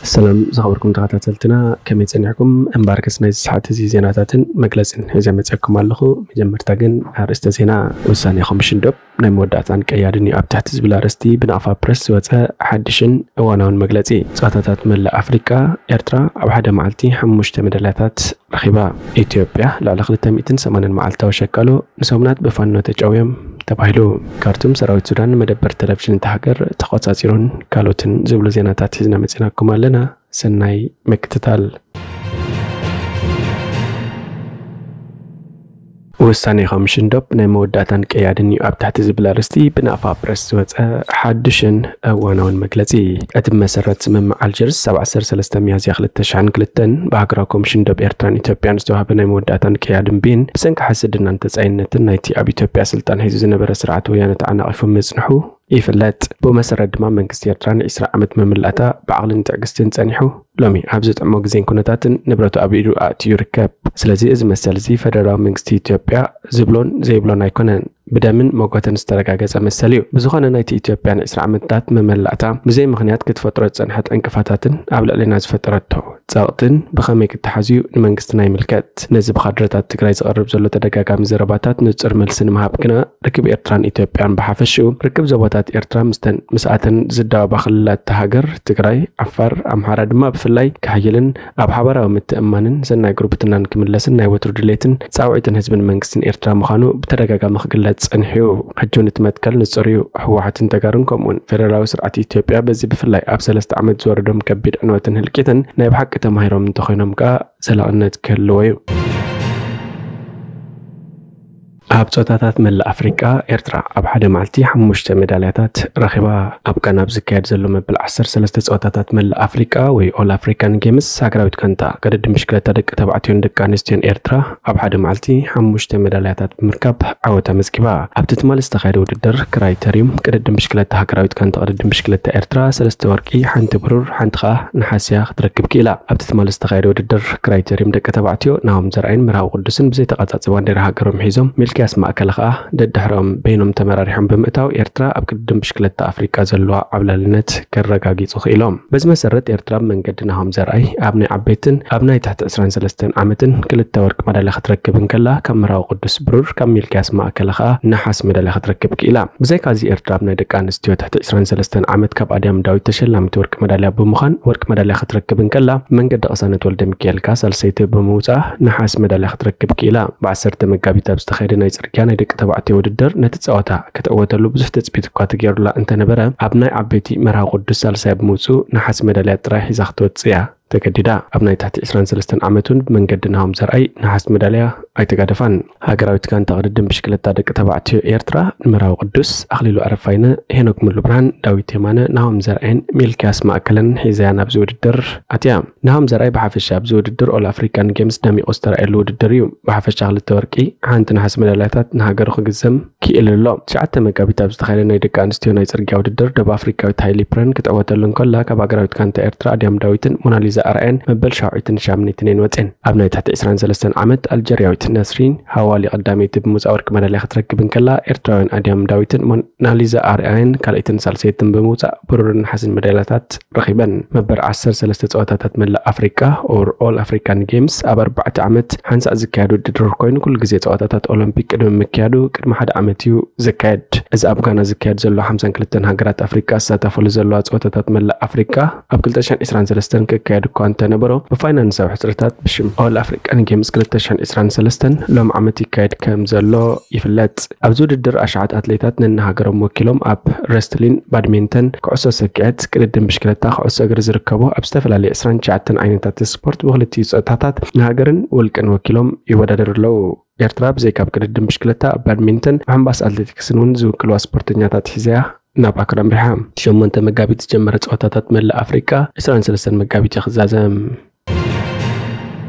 ሰላም ዝኸበርኩም ተኸታተልትና፣ ከመይ ጸኒሕኩም? እምበኣርከስ ናይዚ ሰዓት እዚ ዜናታትን መግለጽን ሒዘ መጺኣኩም ኣለኹ። መጀመርታ ግን ኣርእስተ ዜና። ውሳኔ ኮሚሽን ዶብ ናይ መወዳእታን ቀያድን እዩ ኣብ ትሕቲ ዝብል ኣርእስቲ ብናቕፋ ፕረስ ዝወጸ ሓድሽን እዋናውን መግለጺ። ጸወታታት መላእ ኣፍሪቃ፣ ኤርትራ ኣብ ሓደ መዓልቲ ሓሙሽተ ሜዳልያታት ረኺባ። ኢትዮጵያ ልዕሊ ክልተ ሚእትን ሰማንያን መዓልታዊ ሸቃሎ ንሰሙናት ብፋኖ ተጨውዮም ተባሂሉ። ካርቱም ሰራዊት ሱዳን ንመደበር ቴሌቪዥን እታ ሃገር ተቖጻጺሩን ካልኦትን ዝብሉ ዜናታት ሒዝና መጺናኩም ኣለና። ሰናይ ምክትታል። ውሳኔ ኮሚሽን ዶብ ናይ መወዳእታን ቀያድን እዩ ኣብ ትሕቲ ዝብል ኣርእስቲ ብናቕፋ ፕረስ ዝወጸ ሓድሽን እዋናውን መግለጺ። እቲ ብመሰረት ስምምዕ ኣልጀርስ ኣብ ዓሰርተ ሰለስተ ሚያዝያ ክልተ ሽሕን ክልተን ብሃገራዊ ኮሚሽን ዶብ ኤርትራን ኢትዮጵያን ዝተዋህበ ናይ መወዳእታን ቀያድን ብይን ብሰንኪ ሕስድናን ተጻይነትን ናይቲ ኣብ ኢትዮጵያ ስልጣን ሒዙ ዝነበረ ስርዓት ወያነ ተዓናቒፉ ምጽንሑ ይፍለጥ። ብኡ መሰረት ድማ መንግስቲ ኤርትራ ንዒስራ ዓመት መምላእታ ብዓቕልን ትዕግስትን ጸኒሑ ሎሚ ኣብ ዝጥዕሞ ግዜን ኩነታትን ንብረቱ ኣብ ኢዱ ኣእትዩ ይርከብ። ስለዚ እዚ መሰል እዚ ፈደራላዊ መንግስቲ ኢትዮጵያ ዝብሎን ዘይብሎን ኣይኮነን። ብደምን መጎተን ዝተረጋገጸ መሰል እዩ። ብዝኾነ ናይቲ ኢትዮጵያ ንዒስራ ዓመታት መመላእታ ብዘይ ምኽንያት ክትፈጥሮ ዝጸንሐት ዕንቅፋታትን ኣብ ልዕሌና ዝፈጠረቶ ጸቕጥን ብኸመይ ክተሓዝዩ ንመንግስትና ይምልከት። ነዚ ብካድረታት ትግራይ ዝቐርብ ዘሎ ተደጋጋሚ ዘረባታት ንጹር መልሲ ንምሃብ ግና ርክብ ኤርትራን ኢትዮጵያን ብሓፈሽኡ ርክብ ዞባታት ኤርትራ ምስተን ምስኣተን ዝዳወባ ክልላት እታ ሃገር ትግራይ፣ ዓፋር፣ ኣምሓራ ድማ ብፍላይ ክሕይልን ኣብ ሓባራዊ ምትእምማንን ሰናይ ጉርብትናን ክምለስን ናይ ወትሩ ድሌትን ጻውዒትን ህዝብን መንግስትን ኤርትራ ምዃኑ ብተደጋጋሚ ክግለጽ ጸኒሑ እዩ። ሕጂ እውን እቲ መትከል ንጹር እዩ። ህወሓትን ተጋሩን ከምኡውን ፌደራላዊ ስርዓት ኢትዮጵያ በዚ ብፍላይ ኣብ ሰለስተ ዓመት ዝወረዶም ከቢድ ዕንወትን ህልቂትን ናይ ብሓቂ ተማሂሮም እንተኾይኖም ከኣ ዘላቕነት ክህልዎ እዩ። ኣብ ጸወታታት መላእ ኣፍሪቃ፣ ኤርትራ ኣብ ሓደ መዓልቲ ሓሙሽተ ሜዳልያታት ረኺባ። ኣብ ጋና ኣብ ዝካየድ ዘሎ መበል ዓሰርተ ሰለስተ ጸወታታት መላእ ኣፍሪቃ ወይ ኦል ኣፍሪካን ጌምስ፣ ሃገራዊት ጋንታ ቅድድም ብሽክለታ ደቂ ተባዕትዮን ደቂ ኣንስትዮን ኤርትራ ኣብ ሓደ መዓልቲ ሓሙሽተ ሜዳልያታት ብምርካብ ዓወት ኣመዝጊባ። ኣብቲ ትማሊ ዝተኻየደ ውድድር ክራይተሪዩም ቅድድም ብሽክለታ፣ ሃገራዊት ጋንታ ቅድድም ብሽክለታ ኤርትራ ሰለስተ ወርቂ፣ ሓንቲ ብሩር፣ ሓንቲ ከኣ ነሓስ እያ ክትረክብ ክኢላ። ኣብቲ ትማሊ ዝተኻየደ ውድድር ክራይተሪዩም ደቂ ተባዕትዮ ናሆም ዘርኣይን መርሃዊ ቅዱስን ብዘይተቓጻጸ ባንዴራ ሃገሮም ሒዞም፣ ሚልክያስ ማእከለ ከኣ ደድሕሮም በይኖም ተመራሪሖም ብምእታው ኤርትራ ኣብ ቅድድም ብሽክለታ ኣፍሪቃ ዘለዋ ዓብላልነት ከረጋጊጹ ክኢሎም። በዚ መሰረት ኤርትራ ብመንገዲ ናሆም ዘርኣይ ኣብ ናይ ዓበይትን ኣብ ናይ ትሕቲ ዕስራን ሰለስተን ዓመትን ክልተ ወርቂ መዳልያ ክትረክብ እንከላ፣ ካብ መርሃዊ ቅዱስ ብሩር፣ ካብ ሚልክያስ ማእከለ ከኣ ነሓስ መዳልያ ክትረክብ ክኢላ። ብዘይካዚ ኤርትራ ኣብ ናይ ደቂ ኣንስትዮ ትሕቲ ዕስራን ሰለስተን ዓመት ካብ ኣድያም ዳዊት ተሸላሚት ወርቂ መዳልያ ብምዃን ወርቂ መዳልያ ክትረክብ እንከላ፣ መንገዲ ቅሳነት ወልደ ሚካኤል ከኣ ሳልሰይቲ ብምውጻእ ነሓስ መዳልያ ክትረክብ ክኢላ። ብዓሰርተ መጋቢት ኣብ ዝተኻየደ ናይ ጽርግያ ናይ ደቂ ተባዕትዮ ውድድር ነቲ ጸወታ ክትዕወተሉ ብዙሕ ትጽቢት እኳ ተገይሩላ እንተነበረ፣ ኣብ ናይ ዓበይቲ መርሃዊ ቅዱስ ሳልሳይ ብምውጽኡ ነሓስ መዳልያ ጥራይ ሒዛ ክትወጽእ እያ ተገዲዳ። ኣብ ናይ ትሕቲ ዕስራን ሰለስተን ዓመት እውን ብመንገዲ ናሆም ዘርኣይ ነሓስ መዳልያ ኣይተጋደፋን። ሃገራዊት ጋንታ ቅድድም ብሽክለታ ደቂ ተባዕትዮ ኤርትራ ንመርሃዊ ቅዱስ፣ ኣኽሊሉ ኣረፋይነ፣ ሄኖክ ሙሉብርሃን፣ ዳዊት የማነ፣ ናሆም ዘርኣይን ሚልክያስ ማእከለን ሒዛያ ናብዚ ውድድር ኣትያ። ናሆም ዘርኣይ ብሓፈሻ ኣብዚ ውድድር ኦል ኣፍሪካን ጌምስ ደሚቑ ዝተራእየሉ ውድድር እዩ። ብሓፈሻ ክልተ ወርቂ፣ ሓንቲ ነሓስ መዳልያታት ንሃገሩ ክግዘም ክኢሉ ኣሎ። ትሽዓተ መጋቢት ኣብ ዝተኻየደ ናይ ደቂ ኣንስትዮ ናይ ጽርግያ ውድድር ደቡብ ኣፍሪካዊት ሃይሊ ፕረን ክትዕወተሉ እንከላ፣ ካብ ሃገራዊት ጋንታ ኤርትራ ኣድያም ዳዊትን ሞናሊዛ ኣርኣያን መበል ሻውዓይትን ሻምናይትን እየን ወጺኤን። ኣብ ናይ ትሕቲ ዕስራን ሰለስተን ዓመት ኣልጀርያዊት ነስሪን ሃዋሊ ቀዳመይቲ ብምውጻእ ወርቂ መዳልያ ክትረክብ እንከላ፣ ኤርትራውያን ኣድያም ዳዊትን ሞናሊዛ ኣርኣያን ካልኣይትን ሳልሰይትን ብምውጻእ ብሩርን ነሓስን መዳልያታት ረኺበን። መበል ዓሰርተ ሰለስተ ጸወታታት መላእ ኣፍሪቃ or All African Games ኣብ ኣርባዕተ ዓመት ሓንሳእ ዝካየድ ውድድር ኮይኑ፣ ኩሉ ግዜ ጸወታታት ኦሎምፒክ ቅድሚ ምክያዱ ቅድሚ ሓደ ዓመት እዩ ዝካየድ። እዚ ኣብ ጋና ዝካየድ ዘሎ ሓምሳን ክልተን ሃገራት ኣፍሪቃ ዝሳተፈሉ ዘለዋ ጸወታታት መላእ ኣፍሪቃ ኣብ ክልተ ሽሕን ዕስራን ሰለስተን ክካየድ እኳ እንተነበሮ፣ ብፋይናንሳዊ ሕጽረታት ብሽም All African Games ክልተ ሽሕን ዕስራን ሰለስተን ሎም ዓመት ይካየድ ከም ዘሎ ይፍለጥ። ኣብዚ ውድድር ኣሽሓት ኣትሌታት ነንሃገሮም ወኪሎም ኣብ ረስትሊን፣ ባድሚንተን፣ ኩዕሶ ሰኪዐት፣ ቅድድም ብሽክለታ፣ ኩዕሶ እግሪ ዝርከቡ ኣብ ዝተፈላለዩ ዕስራን ትሽዓተን ዓይነታት ስፖርት ብክልቲኡ ጾታታት ንሃገርን ውልቅን ወኪሎም ይወዳደሩ ኣለዉ። ኤርትራ ብዘይካ ኣብ ቅድድም ብሽክለታ፣ ኣብ ባድሚንተን፣ ምሕንባስ ኣትሌቲክስን እውን ዝውክልዋ ስፖርተኛታት ሒዛያ ናብ ኣክራ ኣምሪሓ። ሸሞንተ መጋቢት ዝጀመረ ጸወታታት መላእ ኣፍሪቃ ዕስራን ሰለስተን መጋቢት እዩ ክዛዘም።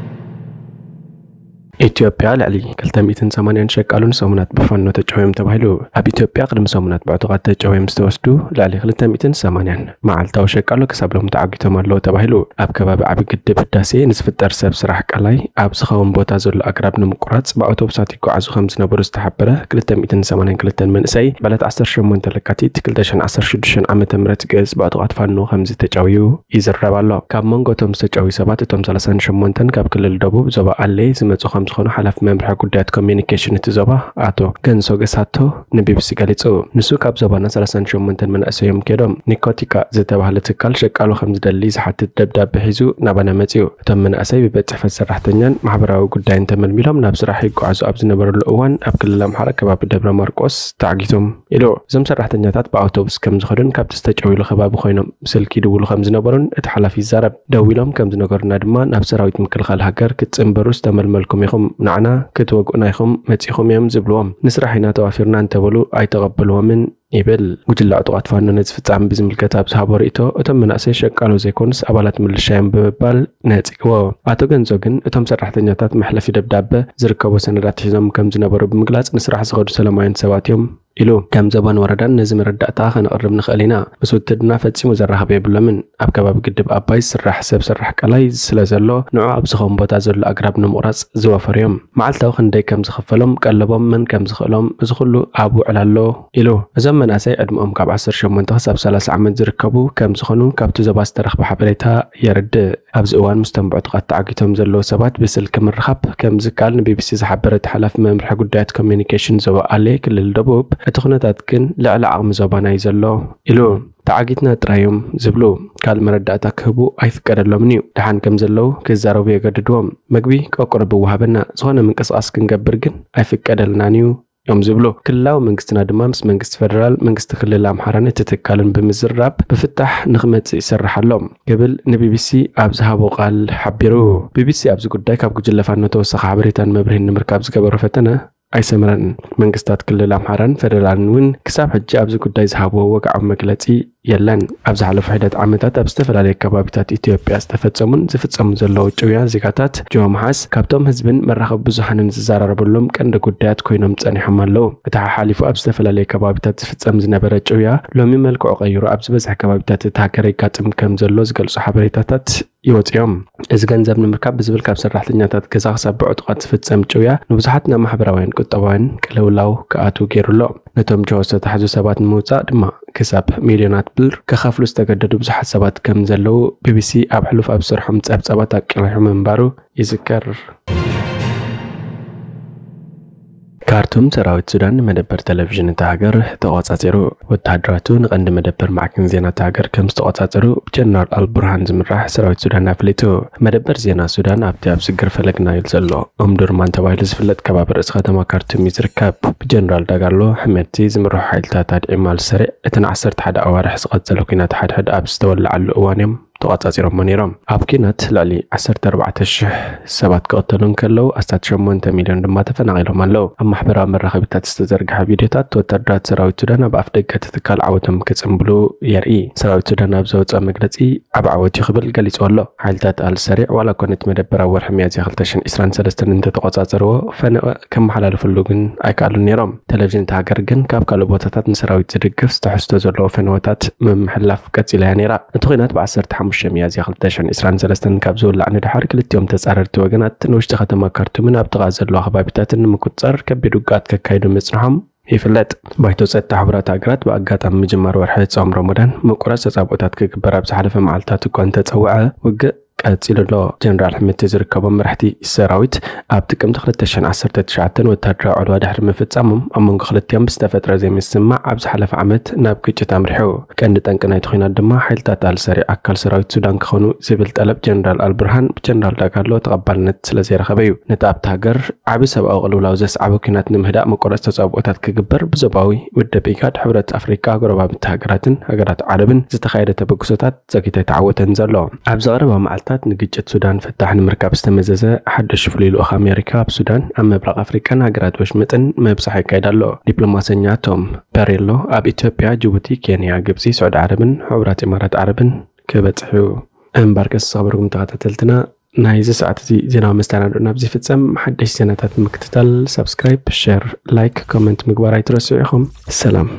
ኢትዮጵያ ልዕሊ ክልተ ሚእትን ሰማንያን ሸቃሉ ንሰሙናት ብፋኖ ተጨውዮም ተባሂሉ። ኣብ ኢትዮጵያ ቅድሚ ሰሙናት ብዕጡቓት ተጨውዮም ዝተወስዱ ልዕሊ ክልተ ሚእትን ሰማንያን መዓልታዊ ሸቃሎ ክሳብ ሎም ተዓጊቶም ኣለዉ ተባሂሉ። ኣብ ከባቢ ዓቢ ግድብ ህዳሴ ንዝፍጠር ሰብ ስራሕ ቀላይ ኣብ ዝኸውን ቦታ ዘሎ ኣግራብ ንምቁራጽ ብኣውቶቡሳት ይጓዓዙ ከም ዝነበሩ ዝተሓበረ ክልተ ሚእትን ሰማንያን ክልተን መንእሰይ ብዕለት ዓሰርተ ሸሞንተ ለካቲት ክልተ ሽሕን ዓሰርተ ሽዱሽተን ዓመተ ምህረት ግእዝ ብዕጡቓት ፋኖ ከም ዝተጨውዩ ይዝረብ ኣሎ። ካብ መንጎ እቶም ዝተጨውዩ ሰባት እቶም ሰላሳን ሸሞንተን ካብ ክልል ደቡብ ዞባ ኣሌ ዝመጹ ከም ዝኾኑ ሓላፊ መምርሒ ጉዳያት ኮሚኒኬሽን እቲ ዞባ ኣቶ ገንሶ ገሳቶ ንቢቢሲ ገሊጹ። ንሱ ካብ ዞባና ሰላሳን ሸሞንተን መናእሰይ እዮም ከይዶም። ኒኮቲካ ዝተባህለ ትካል ሸቃሎ ከም ዝደሊ ዝሓትት ደብዳቤ ሒዙ ናባና መጺኡ። እቶም መናእሰይ ብቤት ጽሕፈት ሰራሕተኛን ማሕበራዊ ጉዳይን ተመልሚሎም ናብ ስራሕ ይጓዓዙ ኣብ ዝነበረሉ እዋን ኣብ ክልል ኣምሓራ ከባቢ ደብረ ማርቆስ ተዓጊቶም ኢሉ። እዞም ሰራሕተኛታት ብኣውቶቡስ ከም ዝኸዱን ካብቲ ዝተጨውይሉ ከባቢ ኮይኖም ስልኪ ይድውሉ ከም ዝነበሩን እቲ ሓላፊ ይዛረብ። ደዊሎም ከም ዝነገሩና ድማ ናብ ሰራዊት ምክልኻል ሃገር ክትጽንበሩ ዝተመልመልኩም ኢኹም፣ ንዓና ክትወግኡና ኢኹም መጺኹም እዮም ዝብልዎም። ንስራሕ ኢና ተዋፊርና እንተበሉ ኣይተቐበልዎምን ይብል። ጉጅለ ዕጡቓት ፋኖ ነዚ ፍጻመ ብዝምልከት ኣብ ዝሃቦ ርእይቶ፣ እቶም መናእሰይ ሸቃሎ ዘይኮኑስ ኣባላት ምልሻ እዮም ብምባል ነጺግዎ። ኣቶ ገንዞ ግን እቶም ሰራሕተኛታት መሕለፊ ደብዳበ ዝርከቦ ሰነዳት ሒዞም ከም ዝነበሩ ብምግላጽ ንስራሕ ዝኸዱ ሰላማውያን ሰባት እዮም ኢሉ። ከም ዞባን ወረዳን ነዚ መረዳእታ ከነቕርብ ንኽእል ኢና። ምስ ውትድርና ፈጺሙ ዘራኽብ የብሎምን። ኣብ ከባቢ ግድብ ኣባይ ዝስራሕ ሰብ ሰራሕ ቀላይ ስለ ዘሎ ንዑ ኣብ ዝኸውን ቦታ ዘሎ ኣግራብ ንምቑራጽ ዝወፈሩ እዮም። መዓልታዊ ክንደይ ከም ዝኽፈሎም፣ ቀለቦም መን ከም ዝኽእሎም፣ እዚ ኩሉ ኣብ ውዕል ኣሎ ኢሉ። እዞም መናእሰይ ዕድመኦም ካብ ዓሰርተ ሸሞንተ ክሳብ ሰላሳ ዓመት ዝርከቡ ከም ዝኾኑ ካብቲ ዞባ ዝተረኽበ ሓበሬታ የርድእ። ኣብዚ እዋን ምስቶም ብዕጡቓት ተዓጊቶም ዘለዉ ሰባት ብስልኪ ምርኻብ ከም ዝከኣል ንቢቢሲ ዝሓበረ እቲ ሓላፊ መምርሒ ጉዳያት ኮሚኒኬሽን ዞባ ኣሌ ክልል ደቡብ፣ እቲ ኩነታት ግን ልዕሊ ዓቕሚ ዞባና እዩ ዘሎ ኢሉ። ተዓጊትና ጥራይ እዮም ዝብሉ። ካልእ መረዳእታ ክህቡ ኣይፍቀደሎምን እዩ። ደሓን ከም ዘለዉ ክዛረቡ የገድድዎም። መግቢ ቆቆሮ ብወሃበና፣ ዝኾነ ምንቅስቓስ ክንገብር ግን ኣይፍቀደልናን እዩ እዮም ዝብሉ። ክልላዊ መንግስትና ድማ ምስ መንግስቲ ፌደራል፣ መንግስቲ ክልል ኣምሓራን እቲ ትካልን ብምዝርራብ ብፍታሕ ንኽመጽእ ይሰርሕ ኣሎ ክብል ንቢቢሲ ኣብ ዝሃቦ ቃል ሓቢሩ። ቢቢሲ ኣብዚ ጉዳይ ካብ ጉጅለ ፋኖ ተወሳኺ ሓበሬታን መብርሂን ንምርካብ ዝገበሮ ፈተነ ኣይሰምረን። መንግስታት ክልል ኣምሓራን ፌደራልን እውን ክሳብ ሕጂ ኣብዚ ጉዳይ ዝሃብዎ ወግዓዊ መግለጺ የለን። ኣብ ዝሓለፉ ሒደት ዓመታት ኣብ ዝተፈላለዩ ከባቢታት ኢትዮጵያ ዝተፈጸሙን ዝፍጸሙ ዘለዉ ጭውያ ዜጋታት ጅሆ ምሓዝ ካብቶም ህዝብን መራኸቢ ብዙሃንን ዝዘራረበሎም ቀንዲ ጉዳያት ኮይኖም ጸኒሖም ኣለዉ። እቲ ሓሓሊፉ ኣብ ዝተፈላለዩ ከባቢታት ዝፍጸም ዝነበረ ጭውያ ሎሚ መልክዑ ቀይሩ ኣብ ዝበዝሐ ከባቢታት እቲ ሃገር የጋጥም ከም ዘሎ ዝገልጹ ሓበሬታታት ይወጽዮም። እዚ ገንዘብ ንምርካብ ብዝብል ካብ ሰራሕተኛታት ገዛ ክሳብ ብዕጡቓት ዝፍጸም ጭውያ ንብዙሓት ናብ ማሕበራውያን ቁጠባውያን ቅልውላው ክኣትዉ ገይሩ ኣሎ። ነቶም ጅሆ ዝተታሕዙ ሰባት ንምውጻእ ድማ ክሳብ ሚልዮናት ብር ክኸፍሉ ዝተገደዱ ብዙሓት ሰባት ከም ዘለዉ ቢቢሲ ኣብ ሕሉፍ ኣብ ዝሰርሖም ጸብጻባት ኣቃሊሑ ምንባሩ ይዝከር። ካርቱም፣ ሰራዊት ሱዳን ንመደበር ቴሌቪዥን እታ ሃገር ተቖጻጺሩ። ወተሃደራቱ ንቐንዲ መደበር ማዕከን ዜና እታ ሃገር ከም ዝተቖጻጸሩ ብጀነራል ኣልቡርሃን ዝምራሕ ሰራዊት ሱዳን ኣፍሊጡ። መደበር ዜና ሱዳን ኣብቲ ኣብ ስግር ፈለግ ናይል ዘሎ ኦምዱርማን ተባሂሉ ዝፍለጥ ከባቢ ርእሲ ከተማ ካርቱም እዩ ዝርከብ። ብጀነራል ዳጋሎ ሕመድቲ ዝምርሑ ሓይልታት ኣድዒም ኣልሰሪዕ እቲ ንዓሰርተ ሓደ ኣዋርሕ ዝቐጸለ ኲናት ሓድሕድ ኣብ ዝተወለዓሉ እዋን እዮም ተቖጻጺሮሞ ነይሮም። ኣብ ኲናት ልዕሊ ዓሰርተ ኣርባዕተ ሽሕ ሰባት ክቕተሉ እንከለዉ፣ ኣስታት ሸሞንተ ሚልዮን ድማ ተፈናቒሎም ኣለዉ። ኣብ ማሕበራዊ መራኸቢታት ዝተዘርግሐ ቪድዮታት ወታደራት ሰራዊት ሱዳን ኣብ ኣፍ ደገ እቲ ትካል ዓወቶም ክጽንብሉ የርኢ። ሰራዊት ሱዳን ኣብ ዘውጽኦ መግለጺ፣ ዓቢ ዓወት እዩ ክብል ገሊጹ ኣሎ። ሓይልታት ኣልሰሪዕ ዋላ እኳ ነቲ መደበር ኣብ ወርሒ ሚያዝያ ክልተ ሽሕን ዕስራን ሰለስተን እንተተቖጻጸርዎ፣ ፈነወ ከመሓላልፍሉ ግን ኣይከኣሉን ነይሮም። ቴሌቪዥን እታ ሃገር ግን ካብ ካልእ ቦታታት ንሰራዊት ዝድግፍ ዝተሕዝቶ ዘለዎ ፈነወታት ምምሕላፍ ቀጺላ እያ ነይራ። እቲ ኲናት ብ ዓሰርተ ሓሙሽተ ሚያዝያ ክልተ ሽሕን ዕስራን ሰለስተን ካብ ዝውላዕ ንድሓር ክልቲኦም ተጻረርቲ ወገናት ንውሽጢ ከተማ ካርቱምን ኣብ ጥቓ ዘለዋ ከባቢታትን ንምቁጽጻር ከቢድ ውግኣት ከካይዱ ምጽንሖም ይፍለጥ። ባይቶ ጸጥታ ሕቡራት ሃገራት ብኣጋጣሚ ምጅማር ወርሒ ጾም ረመዳን ምቁራጽ ተጻብኦታት ክግበር ኣብ ዝሓለፈ መዓልታት እኳ እንተጸውዐ፣ ውግእ ቀጺሉ ኣሎ። ጀነራል ሕምቲ ዝርከቦም መራሕቲ ሰራዊት ኣብ ጥቅምቲ ክልተ ሽሕን ዓሰርተ ትሽዓተን ወታደራዊ ዕልዋ ድሕሪ ምፍጻሞም ኣብ መንጎ ክልቲኦም ብዝተፈጥረ ዘይምስምማዕ ኣብ ዝሓለፈ ዓመት ናብ ግጭት ኣምሪሑ። ቀንዲ ጠንቂ ናይቲ ኲናት ድማ ሓይልታት ኣልሰሪዕ ኣካል ሰራዊት ሱዳን ክኾኑ ዝብል ጠለብ ጀነራል ኣልቡርሃን ብጀነራል ዳጋሎ ተቐባልነት ስለ ዘይረኸበ እዩ። ነቲ ኣብቲ ሃገር ዓቢ ሰብኣዊ ቅልውላው ዘስዓበ ኲናት ንምህዳእ መቆረጽ ተጻብኦታት ክግበር ብዞባዊ ውድብ ኢጋድ፣ ሕብረት ኣፍሪቃ፣ ጎረባብቲ ሃገራትን ሃገራት ዓረብን ዝተኻየደ ተበግሶታት ዘግይታ ኣይተዓወተን ዘሎ። ኣብዚ ቀረባ መዓልታት ንግጭት ሱዳን ፍታሕ ንምርካብ ዝተመዘዘ ሓድሽ ፍሉይ ልኡኽ ኣሜሪካ ኣብ ሱዳን፣ ኣብ ምብራቕ ኣፍሪቃን ሃገራት ወሽመጥን ምብጻሕ የካይድ ኣሎ። ዲፕሎማሰኛ ቶም ፐሬሎ ኣብ ኢትዮጵያ፣ ጅቡቲ፣ ኬንያ፣ ግብጺ፣ ስዑዲ ዓረብን ሕቡራት ኢማራት ዓረብን ክበጽሕ እዩ። እምበኣርከስ ዝኸበርኩም ተኸታተልትና፣ ናይዚ ሰዓት እዚ ዜናዊ መስተናድኦ ናብዚ ይፍጸም። ሓደሽ ዜናታት ንምክትታል ሳብስክራይብ፣ ሸር፣ ላይክ፣ ኮመንት ምግባር ኣይትረስዑ ኢኹም። ሰላም።